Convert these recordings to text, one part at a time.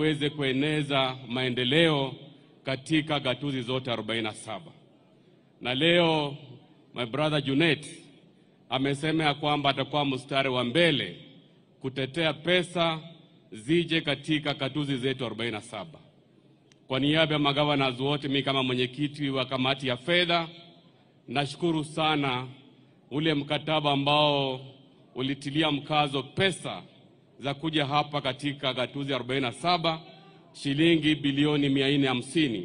tuweze kueneza maendeleo katika gatuzi zote 47. Na leo my brother Junet amesema ya kwamba atakuwa mstari wa mbele kutetea pesa zije katika gatuzi zetu 47. Kwa niaba ya magavana wote, mimi kama mwenyekiti wa kamati ya fedha nashukuru sana ule mkataba ambao ulitilia mkazo pesa za kuja hapa katika gatuzi 47 shilingi bilioni 450.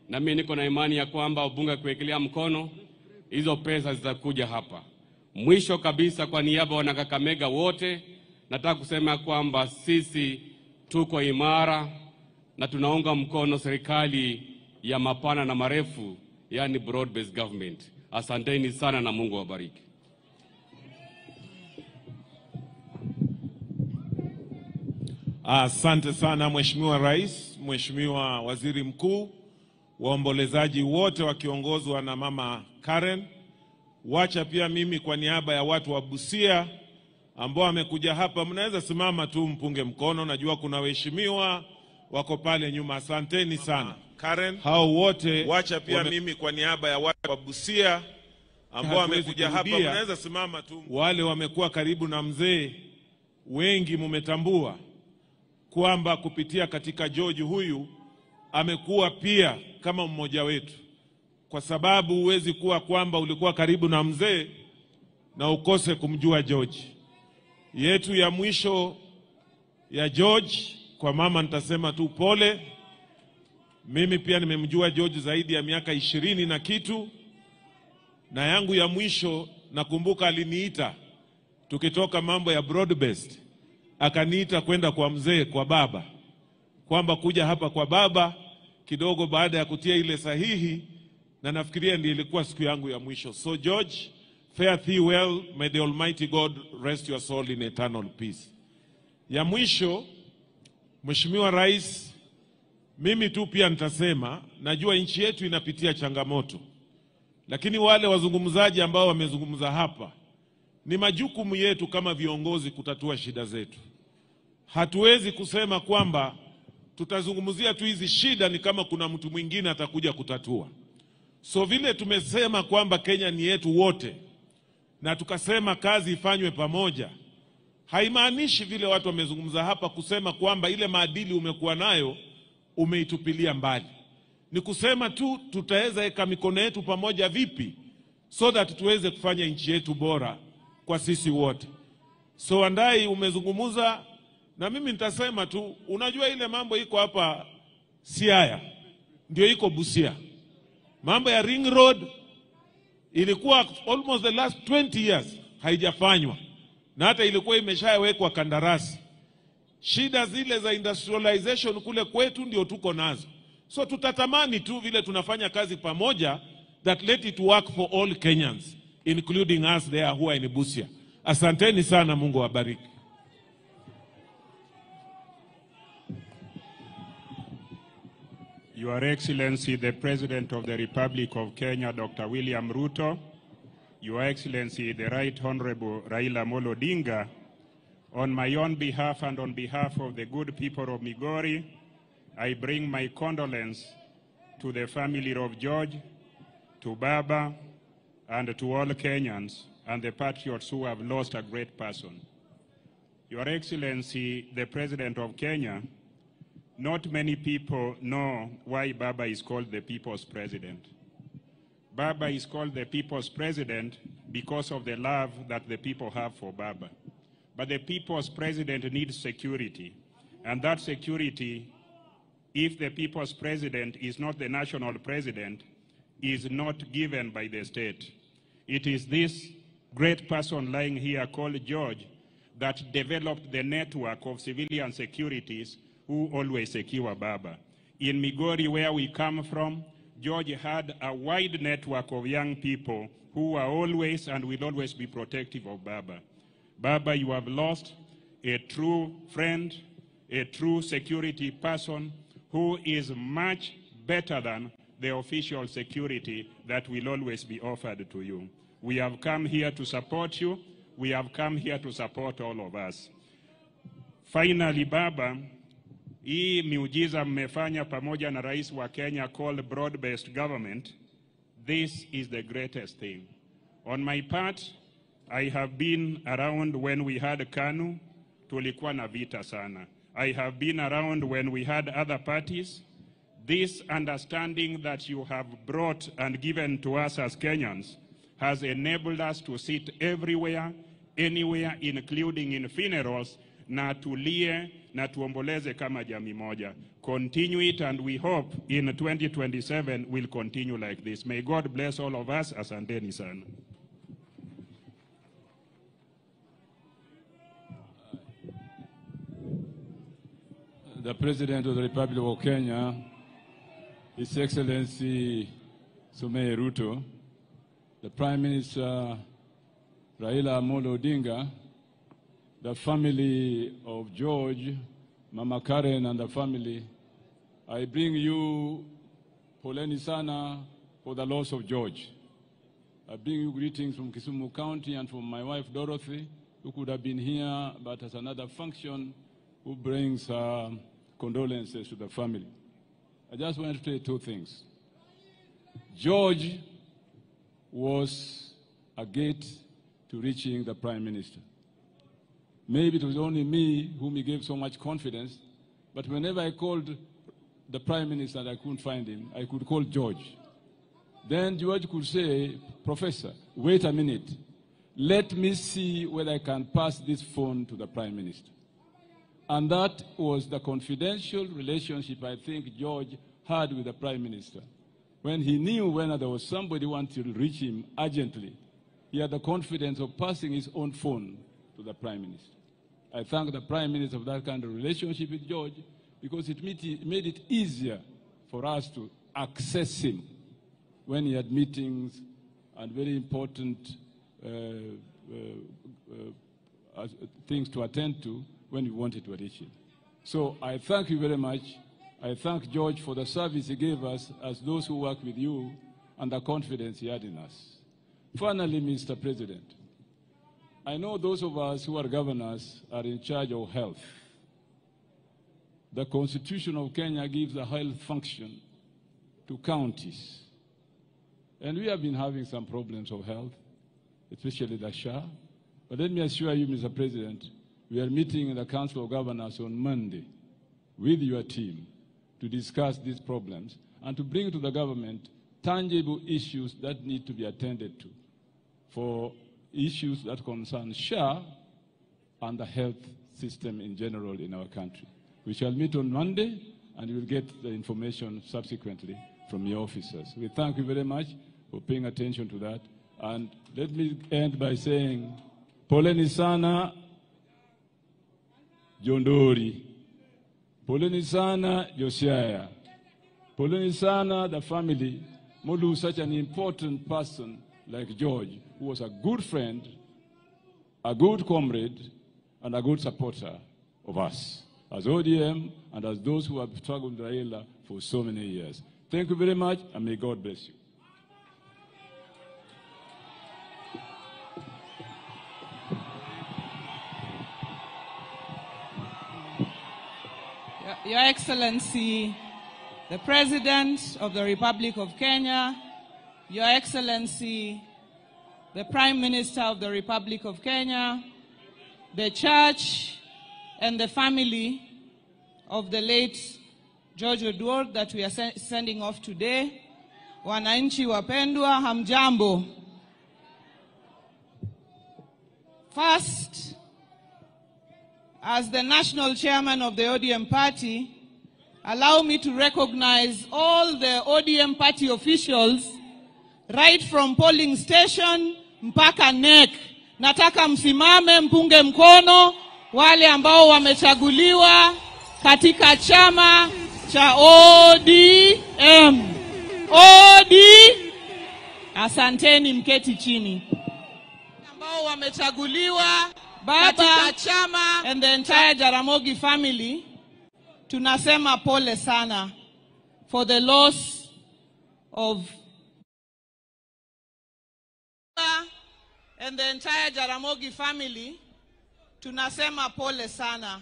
Na mimi niko na imani ya kwamba bunge kuwekelea mkono hizo pesa zitakuja hapa. Mwisho kabisa, kwa niaba wana Kakamega wote, nataka kusema kwamba sisi tuko imara na tunaunga mkono serikali ya mapana na marefu, yani broad based government. Asanteni sana na Mungu awabariki. Asante sana Mheshimiwa Rais, Mheshimiwa Waziri Mkuu, waombolezaji wote wakiongozwa na Mama Karen. Wacha pia mimi kwa niaba ya watu wa Busia ambao wamekuja hapa, mnaweza simama tu mpunge mkono, najua kuna waheshimiwa wako pale nyuma. Asanteni sana Karen. Hao wote. Wacha pia mimi kwa niaba ya watu wa Busia ambao wamekuja hapa, mnaweza simama tu. Wale wamekuwa karibu na mzee wengi mumetambua kwamba kupitia katika George huyu amekuwa pia kama mmoja wetu, kwa sababu huwezi kuwa kwamba ulikuwa karibu na mzee na ukose kumjua George. Yetu ya mwisho ya George, kwa mama nitasema tu pole. Mimi pia nimemjua George zaidi ya miaka 20 na kitu, na yangu ya mwisho nakumbuka aliniita tukitoka mambo ya broad based, akaniita kwenda kwa mzee, kwa baba, kwamba kuja hapa kwa baba kidogo baada ya kutia ile sahihi, na nafikiria ndiyo ilikuwa siku yangu ya mwisho. So George, fare thee well, may the Almighty God rest your soul in eternal peace. Ya mwisho, Mheshimiwa Rais, mimi tu pia nitasema, najua nchi yetu inapitia changamoto, lakini wale wazungumzaji ambao wamezungumza hapa, ni majukumu yetu kama viongozi kutatua shida zetu. Hatuwezi kusema kwamba tutazungumzia tu hizi shida ni kama kuna mtu mwingine atakuja kutatua. So vile tumesema kwamba Kenya ni yetu wote na tukasema kazi ifanywe pamoja, haimaanishi vile watu wamezungumza hapa kusema kwamba ile maadili umekuwa nayo umeitupilia mbali. Ni kusema tu tutaweza weka mikono yetu pamoja vipi so that tuweze kufanya nchi yetu bora kwa sisi wote. So Andai umezungumza, na mimi nitasema tu, unajua ile mambo iko hapa Siaya ndio iko Busia. Mambo ya Ring Road ilikuwa almost the last 20 years haijafanywa, na hata ilikuwa imeshawekwa kandarasi. Shida zile za industrialization kule kwetu ndio tuko nazo. So tutatamani tu vile tunafanya kazi pamoja, that let it work for all Kenyans, including us there who are in Busia. Asanteni sana, Mungu awabariki. Your Excellency, the President of the Republic of Kenya, Dr. William Ruto, Your Excellency, the Right Honorable Raila Amolo Odinga, on my own behalf and on behalf of the good people of Migori, I bring my condolence to the family of George, to Baba, and to all Kenyans and the patriots who have lost a great person. Your Excellency, the President of Kenya, not many people know why Baba is called the People's President. Baba is called the People's President because of the love that the people have for Baba. But the People's President needs security, and that security, if the People's President is not the national president, is not given by the state. It is this great person lying here called George that developed the network of civilian securities who always secure Baba. In Migori, where we come from, George had a wide network of young people who are always and will always be protective of Baba. Baba, you have lost a true friend, a true security person who is much better than the official security that will always be offered to you. We have come here to support you. We have come here to support all of us. Finally, Baba, Hii miujiza mmefanya pamoja na rais wa Kenya called broad-based government, this is the greatest thing. On my part, I have been around when we had KANU, tulikuwa na vita sana. I have been around when we had other parties. This understanding that you have brought and given to us as Kenyans has enabled us to sit everywhere, anywhere, including in funerals, na tulie na tuomboleze kama jamii moja. Continue it, and we hope in 2027 we'll continue like this. May God bless all of us. Asanteni sana. The President of the Republic of Kenya, His Excellency Samoei Ruto, the Prime Minister Raila Amolo Odinga, the family of George, Mama Karen and the family, I bring you poleni sana for the loss of George. I bring you greetings from Kisumu County and from my wife Dorothy, who could have been here but has another function, who brings condolences to the family. I just want to say two things. George was a gate to reaching the Prime Minister. Maybe it was only me whom he gave so much confidence, but whenever I called the Prime Minister and I couldn't find him, I could call George. Then George could say, Professor, wait a minute. Let me see whether I can pass this phone to the Prime Minister. And that was the confidential relationship I think George had with the Prime Minister. When he knew when there was somebody wanted to reach him urgently, he had the confidence of passing his own phone to the Prime Minister. I thank the Prime Minister for that kind of relationship with George, because it made it easier for us to access him when he had meetings and very important things to attend to when we wanted to reach him. So I thank you very much. I thank George for the service he gave us as those who work with you and the confidence he had in us. Finally, Mr. President, I know those of us who are governors are in charge of health. The Constitution of Kenya gives a health function to counties. And we have been having some problems of health, especially the SHA. But let me assure you, Mr. President, we are meeting in the Council of Governors on Monday with your team to discuss these problems and to bring to the government tangible issues that need to be attended to for issues that concern SHA and the health system in general in our country. We shall meet on Monday, and you will get the information subsequently from your officers. We thank you very much for paying attention to that. And let me end by saying, poleni sana Jondori, poleni sana Josiah, poleni sana the family, Molu, such an important person like George, who was a good friend, a good comrade, and a good supporter of us as ODM and as those who have struggled with Raila for so many years. Thank you very much, and may God bless you. Your Excellency, the President of the Republic of Kenya, Your Excellency, the Prime Minister of the Republic of Kenya, the Church and the family of the late George Oduor that we are sending off today. Wananchi wapendwa, hamjambo. First, as the national chairman of the ODM party, allow me to recognize all the ODM party officials right from polling station mpaka NEC. Nataka msimame mpunge mkono wale ambao wamechaguliwa katika chama cha ODM. OD. Asanteni, mketi chini. Ambao wamechaguliwa katika chama and the entire Jaramogi family, tunasema pole sana for the loss of and the entire Jaramogi family, tunasema pole sana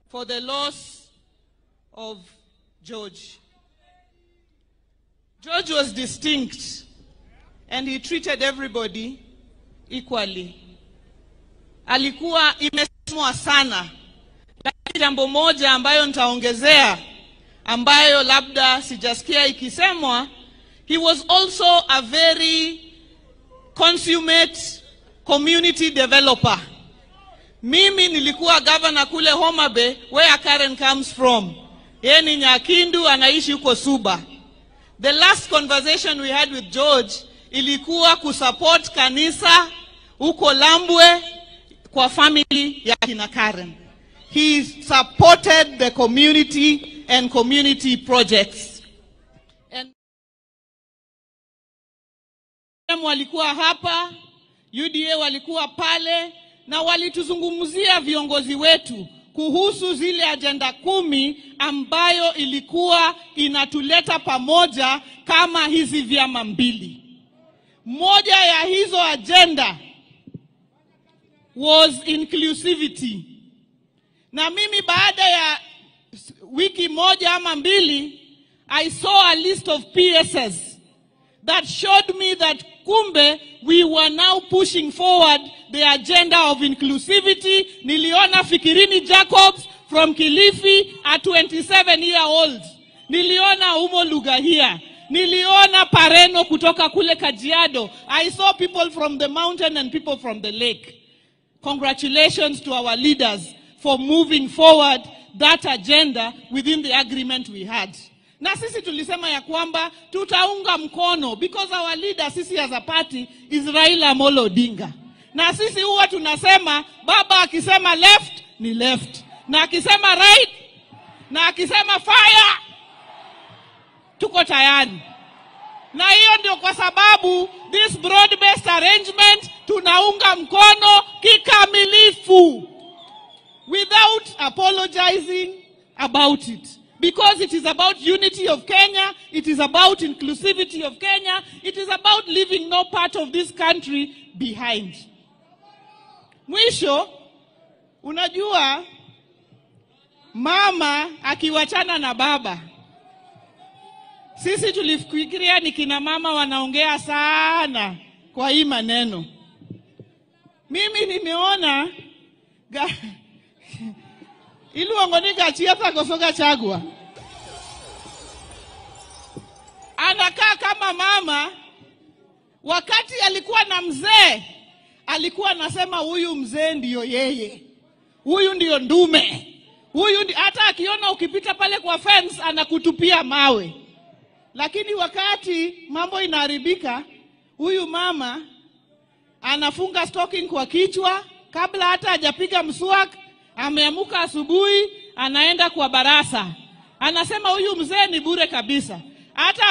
for the loss of George. George was distinct and he treated everybody equally. Alikuwa imesemwa sana, lakini jambo moja ambayo nitaongezea ambayo labda sijasikia ikisemwa, he was also a very consummate community developer. Mimi nilikuwa governor kule Homa Bay, where Karen comes from. Yeye ni Nyakindu, anaishi huko Suba. The last conversation we had with George ilikuwa kusupport kanisa huko Lambwe kwa family ya kina Karen. He supported the community and community projects. And walikuwa hapa, UDA walikuwa pale, na walituzungumzia viongozi wetu kuhusu zile agenda 10 ambayo ilikuwa inatuleta pamoja kama hizi vyama mbili. Moja ya hizo agenda was inclusivity. Na mimi baada ya wiki moja ama mbili, I saw a list of PSs that showed me that kumbe we were now pushing forward the agenda of inclusivity. Niliona Fikirini Jacobs from Kilifi, a 27-year-old. Niliona Umo Lugahia. Niliona Pareno kutoka kule Kajiado. I saw people from the mountain and people from the lake. Congratulations to our leaders for moving forward that agenda within the agreement we had. Na sisi tulisema ya kwamba tutaunga mkono because our leader, sisi as a party, is Raila Amolo Odinga. Na sisi huwa tunasema baba akisema left ni left, na akisema right, na akisema fire, tuko tayari. Na hiyo ndio kwa sababu this broad-based arrangement tunaunga mkono kikamilifu without apologizing about it. Because it is about unity of Kenya, it is about inclusivity of Kenya, it is about leaving no part of this country behind. Mwisho, unajua mama akiwachana na baba. Sisi tulifikiria ni kina mama wanaongea sana kwa hii maneno. Mimi nimeona iluongo ni Gachietha koso Gachagua. Anakaa kama mama. Wakati alikuwa na mzee, alikuwa anasema huyu mzee ndiyo yeye, huyu ndiyo ndume, huyu hata akiona ukipita pale kwa fence anakutupia mawe. Lakini wakati mambo inaharibika, huyu mama anafunga stocking kwa kichwa kabla hata hajapiga mswak. Ameamuka asubuhi, anaenda kwa barasa. Anasema huyu mzee ni bure kabisa. Hata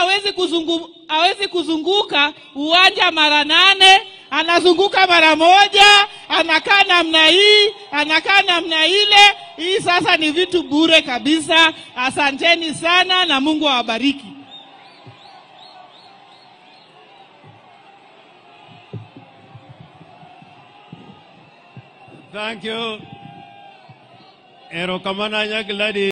hawezi kuzunguka uwanja mara 8, anazunguka mara 1, anakaa namna hii, anakaa namna ile. Hii sasa ni vitu bure kabisa. Asanteni sana na Mungu awabariki. Thank you. Erokamana Gladys.